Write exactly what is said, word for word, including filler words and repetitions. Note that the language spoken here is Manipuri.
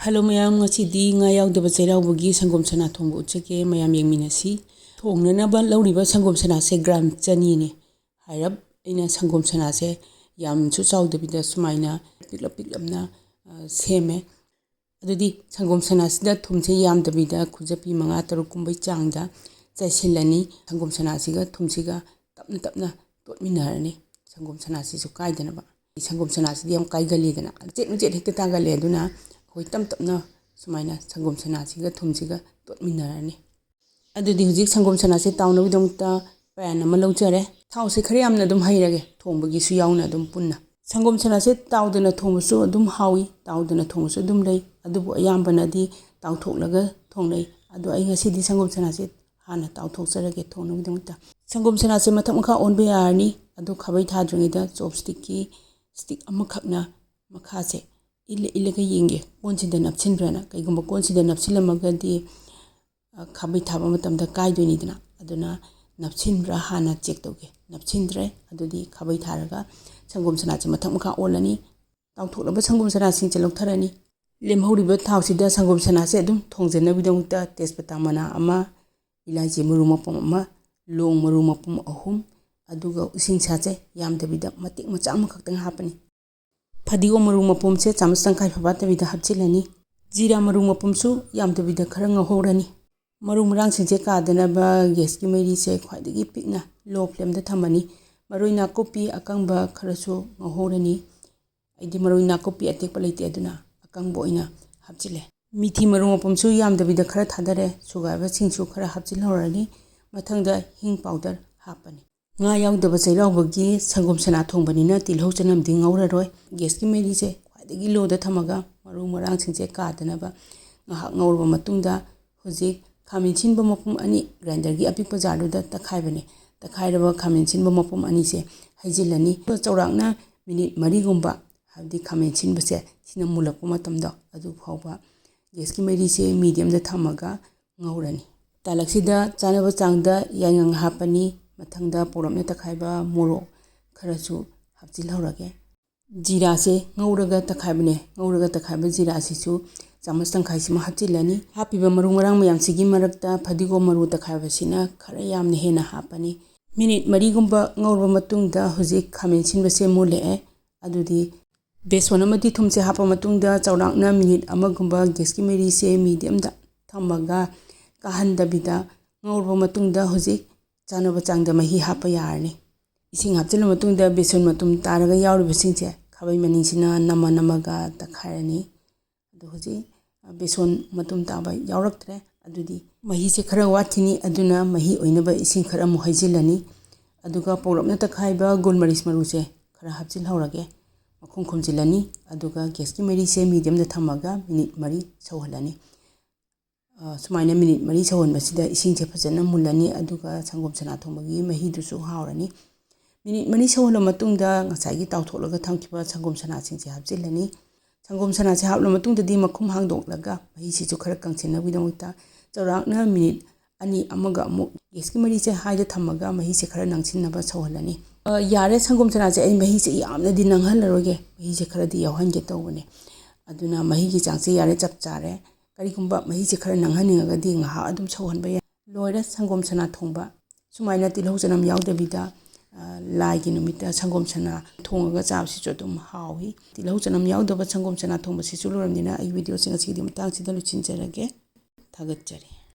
ꯍꯜꯂꯣ ꯃꯌꯥꯝ, ꯉꯁꯤꯗꯤ ꯉꯥ ꯌꯥꯎꯗꯕ ꯆꯩꯔꯥꯎꯕꯒꯤ ꯁꯪꯒꯣꯝ ꯁꯅꯥ ꯊꯣꯡꯕ ꯎꯠꯆꯒꯦ꯫ ꯃꯌꯥꯝ ꯌꯦꯡꯃꯤꯟꯅꯁꯤ꯫ ꯊꯣꯡꯅꯅꯕ ꯂꯧꯔꯤꯕ ꯁꯪꯒꯣꯝ ꯁꯅꯥꯁꯦ ꯒ꯭ꯔꯥꯝ ꯆꯅꯤꯅꯦ꯫ ꯍꯥꯏꯔꯞ ꯑꯩꯅ ꯁꯪꯒꯣꯝ ꯁꯅꯥꯁꯦ ꯌꯥꯝꯁꯨ ꯆꯥꯎꯗꯕꯤꯗ ꯁꯨꯃꯥꯏꯅ ꯄꯤꯛꯂꯞ ꯄꯤꯛꯂꯞꯅ, ꯑ, ꯁꯦꯝꯃꯦ꯫ ꯑꯗꯨꯗꯤ ꯁꯪꯒꯣꯝ ꯁꯅꯥꯁꯤꯗ ꯊꯨꯝꯁꯦ ꯌꯥꯝꯗꯕꯤꯗ ꯈꯨꯖꯄꯤ ꯃꯉꯥ ꯇꯔꯨꯛ ꯀꯨꯝꯕꯩ ꯆꯥꯡꯗ ꯆꯥꯏꯁꯤꯜꯂꯅꯤ꯫ ꯁꯪꯒꯣꯝ ꯁꯅꯥꯁꯤꯒ ꯊꯨꯝꯁꯤꯒ ꯇꯞꯅ ꯇꯞꯅ ꯇꯣꯠꯃꯤꯟꯅꯔꯅꯤ, ꯁꯪꯒꯣꯝ ꯁꯅꯥꯁꯤꯁꯨ ꯀꯥꯏꯗꯅꯕ꯫ ꯁꯪꯒꯣꯝ ꯁꯅꯥꯁꯤꯗꯤ ꯌꯥꯝ ꯀꯥꯏꯒꯜꯂꯤꯗꯅ, ꯃꯆꯦꯠ ꯃꯆꯦꯠ ꯍꯦꯛꯇ ꯇꯥꯒꯜꯂꯦ꯫ ꯑꯗꯨꯅ ꯑꯩꯈꯣꯏ ꯇꯞ ꯇꯞꯅ ꯁꯨꯃꯥꯏꯅ ꯁꯪꯒꯣꯝ ꯁꯅꯥꯁꯤꯒ ꯊꯨꯝꯁꯤꯒ ꯇꯣꯠꯃꯤꯟꯅꯔꯅꯤ꯫ ꯑꯗꯨꯗꯤ ꯍꯧꯖꯤꯛ ꯁꯪꯒꯣꯝ ꯁꯅꯥꯁꯦ ꯇꯥꯎꯅꯕꯒꯤꯗꯃꯛꯇ ꯄꯦꯟ ꯑꯃ ꯂꯧꯖꯔꯦ꯫ ꯊꯥꯎꯁꯦ ꯈꯔ ꯌꯥꯝꯅ ꯑꯗꯨꯝ ꯍꯩꯔꯒꯦ, ꯊꯣꯡꯕꯒꯤꯁꯨ ꯌꯥꯎꯅ ꯑꯗꯨꯝ ꯄꯨꯟꯅ꯫ ꯁꯪꯒꯣꯝ ꯁꯅꯥꯁꯦ ꯇꯥꯎꯗꯅ ꯊꯣꯡꯕꯁꯨ ꯑꯗꯨꯝ ꯍꯥꯎꯏ, ꯇꯥꯎꯗꯅ ꯊꯣꯡꯕꯁꯨ ꯑꯗꯨꯝ ꯂꯩ, ꯑꯗꯨꯕꯨ ꯑꯌꯥꯝꯕꯅꯗꯤ ꯇꯥꯎꯊꯣꯛꯂꯒ ꯊꯣꯡꯅꯩ꯫ ꯑꯗꯣ ꯑꯩ ꯉꯁꯤꯗꯤ ꯁꯪꯒꯣꯝ ꯁꯅꯥꯁꯦ ꯍꯥꯟꯅ ꯇꯥꯎꯊꯣꯛꯆꯔꯒꯦ ꯊꯣꯡꯅꯕꯒꯤꯗꯃꯛꯇ꯫ ꯁꯪꯒꯣꯝ ꯁꯅꯥꯁꯦ ꯃꯊꯛ ꯃꯈꯥ ꯑꯣꯟꯕ ꯌꯥꯔꯅꯤ꯫ ꯑꯗꯣ ꯈꯥꯕꯩ ꯊꯥꯗ꯭ꯔꯤꯉꯩꯗ ꯆꯣꯞꯁ꯭ꯇꯤꯛꯀꯤ ꯁ꯭ꯇꯤꯛ ꯑꯃꯈꯛꯅ ꯃꯈꯥꯁꯦ ꯏꯜꯂ ꯏꯜꯂꯒ ꯌꯦꯡꯒꯦ, ꯀꯣꯟꯁꯤꯗ ꯅꯞꯁꯤꯟꯕ꯭ꯔꯅ꯫ ꯀꯩꯒꯨꯝꯕ ꯀꯣꯟꯁꯤꯗ ꯅꯞꯁꯤꯜꯂꯝꯃꯒꯗꯤ, ꯑ, ꯈꯥꯕꯩ ꯊꯥꯕ ꯃꯇꯝꯗ ꯀꯥꯏꯗꯣꯏꯅꯤꯗꯅ꯫ ꯑꯗꯨꯅ ꯅꯞꯁꯤꯟꯕ꯭ꯔꯥ ꯍꯥꯟꯅ ꯆꯦꯛ ꯇꯧꯒꯦ꯫ ꯅꯞꯁꯤꯟꯗ꯭ꯔꯦ꯫ ꯑꯗꯨꯗꯤ ꯈꯥꯕꯩ ꯊꯥꯔꯒ ꯁꯪꯒꯣꯝ ꯁꯅꯥꯁꯦ ꯃꯊꯛ ꯃꯈꯥ ꯑꯣꯜꯂꯅꯤ꯫ ꯇꯥꯎꯊꯣꯛꯂꯕ ꯁꯪꯒꯣꯝ ꯁꯅꯥꯁꯤꯡꯁꯦ ꯂꯧꯊꯔꯅꯤ꯫ ꯂꯦꯝꯍꯧꯔꯤꯕ ꯊꯥꯎꯁꯤꯗ ꯁꯪꯒꯣꯝ ꯁꯅꯥꯁꯦ ꯑꯗꯨꯝ ꯊꯣꯡꯖꯅꯕꯒꯤꯗꯃꯛꯇ ꯇꯦꯖꯄꯇꯥ ꯃꯅꯥ ꯑꯃ, ꯏꯂꯥꯏꯆꯤ ꯃꯔꯨ ꯃꯄꯨꯝ ꯑꯃ, ꯂꯣꯡ ꯃꯔꯨ ꯃꯄꯨꯝ ꯑꯍꯨꯝ, ꯑꯗꯨꯒ ꯎꯁꯤꯡꯁꯥꯁꯦ ꯌꯥꯝꯗꯕꯤꯗ ꯃꯇꯦꯛ ꯃꯆꯥ ꯑꯃꯈꯛꯇꯪ ꯍꯥꯞꯄꯅꯤ꯫ ꯐꯗꯤꯒꯣꯝ ꯃꯔꯨ ꯃꯄꯨꯝꯁꯦ ꯆꯥꯃꯁ ꯇꯪꯈꯥꯏ ꯐꯥꯐꯥꯠꯇꯕꯤꯗ ꯍꯥꯞꯆꯤꯜꯂꯅꯤ꯫ ꯖꯤꯔꯥ ꯃꯔꯨ ꯃꯄꯨꯝꯁꯨ ꯌꯥꯝꯗꯕꯤꯗ ꯈꯔ ꯉꯧꯍꯧꯔꯅꯤ꯫ ꯃꯔꯨ ꯃꯔꯥꯡꯁꯤꯡꯁꯦ ꯀꯥꯗꯅꯕ ꯒ꯭ꯌꯥꯁꯀꯤ ꯃꯩꯔꯤꯁꯦ ꯈ꯭ꯋꯥꯏꯗꯒꯤ ꯄꯤꯛꯅ, ꯂꯣ ꯐ꯭ꯂꯦꯝꯗ ꯊꯝꯃꯅꯤ꯫ ꯃꯔꯣꯏ ꯅꯥꯀꯨꯞꯄꯤ ꯑꯀꯪꯕ ꯈꯔꯁꯨ ꯉꯧꯍꯧꯔꯅꯤ꯫ ꯑꯩꯗꯤ ꯃꯔꯣꯏ ꯅꯥꯀꯨꯞꯄꯤ ꯑꯇꯦꯛꯄ ꯂꯩꯇꯦ, ꯑꯗꯨꯅ ꯑꯀꯪꯕ ꯑꯣꯏꯅ ꯍꯥꯞꯆꯤꯜꯂꯦ꯫ ꯃꯤꯊꯤ ꯃꯔꯨ ꯃꯄꯨꯝꯁꯨ ꯌꯥꯝꯗꯕꯤꯗ ꯈꯔ ꯊꯥꯗꯔꯦ꯫ ꯁꯨꯒꯥꯏꯕꯁꯤꯡꯁꯨ ꯈꯔ ꯍꯥꯞꯆꯤꯜꯍꯧꯔꯅꯤ꯫ ꯃꯊꯪꯗ ꯍꯤꯡ ꯄꯥꯎꯗꯔ ꯍꯥꯞꯄꯅꯤ꯫ ꯉꯥ ꯌꯥꯎꯗꯕ ꯆꯩꯔꯥꯎꯕꯒꯤ ꯁꯪꯒꯣꯝ ꯁꯅꯥ ꯊꯣꯡꯕꯅꯤꯅ ꯇꯤꯜꯍꯧ ꯆꯅꯝꯗꯤ ꯉꯧꯔꯔꯣꯏ꯫ ꯒ꯭ꯌꯥꯁꯀꯤ ꯃꯩꯔꯤꯁꯦ ꯈ꯭ꯋꯥꯏꯗꯒꯤ ꯂꯣꯗ ꯊꯝꯃꯒ ꯃꯔꯨ ꯃꯔꯥꯡꯁꯤꯡꯁꯦ ꯀꯥꯗꯅꯕ ꯉꯥꯏꯍꯥꯛ ꯉꯧꯔꯕ ꯃꯇꯨꯡꯗ, ꯍꯧꯖꯤꯛ ꯈꯥꯃꯦꯟ ꯁꯤꯟꯕ ꯃꯄꯨꯝ ꯑꯅꯤ ꯒ꯭ꯔꯥꯏꯟꯗꯔꯒꯤ ꯑꯄꯤꯛꯄ ꯖꯥꯔꯗꯨꯗ ꯇꯛꯈꯥꯏꯕꯅꯦ꯫ ꯇꯛꯈꯥꯏꯔꯕ ꯈꯥꯃꯦꯟ ꯁꯤꯟꯕ ꯃꯄꯨꯝ ꯑꯅꯤꯁꯦ ꯍꯩꯖꯤꯜꯂꯅꯤ꯫ ꯆꯥꯎꯔꯥꯛꯅ ꯃꯤꯅꯤꯠ ꯃꯔꯤꯒꯨꯝꯕ, ꯍꯥꯏꯕꯗꯤ ꯈꯥꯃꯦꯟ ꯁꯤꯟꯕꯁꯦ ꯁꯤꯅ ꯃꯨꯜꯂꯛꯄ ꯃꯇꯝꯗꯣ, ꯑꯗꯨ ꯐꯥꯎꯕ ꯒ꯭ꯌꯥꯁꯀꯤ ꯃꯩꯔꯤꯁꯦ ꯃꯤꯗꯤꯌꯝꯗ ꯊꯝꯃꯒ ꯉꯧꯔꯅꯤ꯫ ꯇꯥꯂꯛꯁꯤꯗ ꯆꯥꯅꯕ ꯆꯥꯡꯗ ꯌꯥꯏꯉꯪ ꯍꯥꯞꯄꯅꯤ꯫ ꯃꯊꯪꯗ ꯄꯧꯔꯞꯅ ꯇꯛꯈꯥꯏꯕ ꯃꯣꯔꯣꯛ ꯈꯔꯁꯨ ꯍꯥꯞꯆꯤꯜꯍꯧꯔꯒꯦ꯫ ꯖꯤꯔꯥꯁꯦ ꯉꯧꯔꯒ ꯇꯛꯈꯥꯏꯕꯅꯦ꯫ ꯉꯧꯔꯒ ꯇꯛꯈꯥꯏꯕ ꯖꯤꯔꯥꯁꯤꯁꯨ ꯆꯥꯃꯁ ꯇꯪꯈꯥꯏꯁꯤꯃ ꯍꯥꯞꯆꯤꯜꯂꯅꯤ꯫ ꯍꯥꯞꯄꯤꯕ ꯃꯔꯨ ꯃꯔꯥꯡ ꯃꯌꯥꯝꯁꯤꯒꯤ ꯃꯔꯛꯇ ꯐꯗꯤꯒꯣꯝ ꯃꯔꯨ ꯇꯛꯈꯥꯏꯕꯁꯤꯅ ꯈꯔ ꯌꯥꯝꯅ ꯍꯦꯟꯅ ꯍꯥꯞꯄꯅꯤ꯫ ꯃꯤꯅꯤꯠ ꯃꯔꯤꯒꯨꯝꯕ ꯉꯧꯔꯕ ꯃꯇꯨꯡꯗ ꯍꯧꯖꯤꯛ ꯈꯥꯃꯦꯟ ꯑꯁꯤꯟꯕꯁꯦ ꯃꯨꯜꯂꯛꯑꯦ꯫ ꯑꯗꯨꯗꯤ ꯕꯦꯁꯣꯟ ꯑꯃꯗꯤ ꯊꯨꯝꯁꯦ ꯍꯥꯞꯄ ꯃꯇꯨꯡꯗ ꯆꯥꯎꯔꯥꯛꯅ ꯃꯤꯅꯤꯠ ꯑꯃꯒꯨꯝꯕ ꯒ꯭ꯌꯥꯁꯀꯤ ꯃꯩꯁꯦ ꯃꯤꯗꯤꯌꯝꯗ ꯊꯝꯃꯒ ꯀꯥꯍꯟꯗꯕꯤꯗ ꯉꯧꯔꯕ ꯃꯇꯨꯡꯗ ꯍꯧꯖꯤꯛ ꯆꯥꯅꯕ ꯆꯥꯡꯗ ꯃꯍꯤ ꯍꯥꯞꯄ ꯌꯥꯔꯅꯤ꯫ ꯏꯁꯤꯡ ꯍꯥꯞꯆꯤꯜꯂ ꯃꯇꯨꯡꯗ ꯕꯦꯁꯣꯟ ꯃꯇꯨꯝ ꯇꯥꯔꯒ ꯌꯥꯎꯔꯤꯕꯁꯤꯡꯁꯦ ꯈꯥꯕꯩ ꯃꯅꯤꯡꯁꯤꯅ ꯅꯝꯃ ꯅꯝꯃꯒ ꯇꯛꯈꯥꯏꯔꯅꯤ꯫ ꯑꯗꯣ ꯍꯧꯖꯤꯛ ꯕꯦꯁꯣꯟ ꯃꯇꯨꯝ ꯇꯥꯕ ꯌꯥꯎꯔꯛꯇ꯭ꯔꯦ꯫ ꯑꯗꯨꯗꯤ ꯃꯍꯤꯁꯦ ꯈꯔ ꯋꯥꯠꯈꯤꯅꯤ꯫ ꯑꯗꯨꯅ ꯃꯍꯤ ꯑꯣꯏꯅꯕ ꯏꯁꯤꯡ ꯈꯔ ꯑꯃꯨꯛ ꯍꯩꯖꯤꯜꯂꯅꯤ꯫ ꯑꯗꯨꯒ ꯄꯧꯔꯞꯅ ꯇꯛꯈꯥꯏꯕ ꯒꯣꯜ ꯃꯔꯤꯁ ꯃꯔꯨꯁꯦ ꯈꯔ ꯍꯥꯞꯆꯤꯜꯍꯧꯔꯒꯦ꯫ ꯃꯈꯨꯝ ꯈꯨꯝꯖꯤꯜꯂꯅꯤ꯫ ꯑꯗꯨꯒ ꯒ꯭ꯌꯥꯁꯀꯤ ꯃꯩꯁꯦ ꯃꯤꯗꯤꯌꯝꯗ ꯊꯝꯃꯒ ꯃꯤꯅꯤꯠ ꯃꯔꯤ ꯁꯧꯍꯜꯂꯅꯤ꯫ ꯑ, ꯁꯨꯃꯥꯏꯅ ꯃꯤꯅꯤꯠ ꯃꯔꯤ ꯁꯧꯍꯟꯕꯁꯤꯗ ꯏꯁꯤꯡꯁꯦ ꯐꯖꯅ ꯃꯨꯜꯂꯅꯤ꯫ ꯑꯗꯨꯒ ꯁꯪꯒꯣꯝ ꯁꯅꯥ ꯊꯣꯡꯕꯒꯤ ꯃꯍꯤꯗꯨꯁꯨ ꯍꯥꯎꯔꯅꯤ꯫ ꯃꯤꯅꯤꯠ ꯃꯔꯤ ꯁꯧꯍꯜꯂ ꯃꯇꯨꯡꯗ ꯉꯁꯥꯏꯒꯤ ꯇꯥꯎꯊꯣꯛꯂꯒ ꯊꯝꯈꯤꯕ ꯁꯪꯒꯣꯝ ꯁꯅꯥꯁꯤꯡꯁꯦ ꯍꯥꯞꯆꯤꯜꯂꯅꯤ꯫ ꯁꯪꯒꯣꯝ ꯁꯅꯥꯁꯦ ꯍꯥꯞꯂ ꯃꯇꯨꯡꯗꯗꯤ ꯃꯈꯨꯝ ꯍꯥꯡꯗꯣꯛꯂꯒ ꯃꯍꯤꯁꯤꯁꯨ ꯈꯔ ꯀꯪꯁꯤꯟꯅꯕꯒꯤꯗꯃꯛꯇ ꯆꯥꯎꯔꯥꯛꯅ ꯃꯤꯅꯤꯠ ꯑꯅꯤ ꯑꯃꯒ ꯑꯃꯨꯛ ꯒ꯭ꯌꯥꯁꯀꯤ ꯃꯩꯁꯦ ꯍꯥꯏꯗ ꯊꯝꯃꯒ ꯃꯍꯤꯁꯦ ꯈꯔ ꯅꯪꯁꯤꯟꯅꯕ ꯁꯧꯍꯜꯂꯅꯤ꯫ ꯑ, ꯌꯥꯔꯦ, ꯁꯪꯒꯣꯝ ꯁꯅꯥꯁꯦ ꯑꯩ ꯃꯍꯤꯁꯦ ꯌꯥꯝꯅꯗꯤ ꯅꯪꯍꯜꯂꯔꯣꯏꯒꯦ, ꯃꯍꯤꯁꯦ ꯈꯔꯗꯤ ꯌꯥꯎꯍꯟꯒꯦ ꯇꯧꯕꯅꯦ꯫ ꯑꯗꯨꯅ ꯃꯍꯤꯒꯤ ꯆꯥꯡꯁꯦ ꯌꯥꯔꯦ, ꯆꯞ ꯆꯥꯔꯦ꯫ ꯀꯔꯤꯒꯨꯝꯕ ꯃꯍꯤꯁꯦ ꯈꯔ ꯅꯪꯍꯟꯅꯤꯡꯉꯒꯗꯤ ꯉꯥꯏꯍꯥꯛ ꯑꯗꯨꯝ ꯁꯧꯍꯟꯕ ꯌꯥꯏ꯫ ꯂꯣꯏꯔꯦ ꯁꯪꯒꯣꯝ ꯁꯅꯥ ꯊꯣꯡꯕ꯫ ꯁꯨꯃꯥꯏꯅ ꯇꯤꯜꯍꯧ ꯆꯅꯝ ꯌꯥꯎꯗꯕꯤꯗ, ꯑ, ꯂꯥꯏꯒꯤ ꯅꯨꯃꯤꯠꯇ ꯁꯪꯒꯣꯝ ꯁꯅꯥ ꯊꯣꯡꯉꯒ ꯆꯥꯕꯁꯤꯁꯨ ꯑꯗꯨꯝ ꯍꯥꯎꯏ꯫ ꯇꯤꯜꯍꯧ ꯆꯅꯝ ꯌꯥꯎꯗꯕ ꯁꯪꯒꯣꯝ ꯁꯅꯥ ꯊꯣꯡꯕꯁꯤꯁꯨ ꯂꯣꯏꯔꯕꯅꯤꯅ ꯑꯩ ꯚꯤꯗꯤꯑꯣꯁꯦ ꯉꯁꯤꯒꯤꯗꯤ ꯃꯇꯥꯡꯁꯤꯗ ꯂꯣꯏꯁꯤꯟꯖꯔꯒꯦ꯫ ꯊꯥꯒꯠꯆꯔꯤ꯫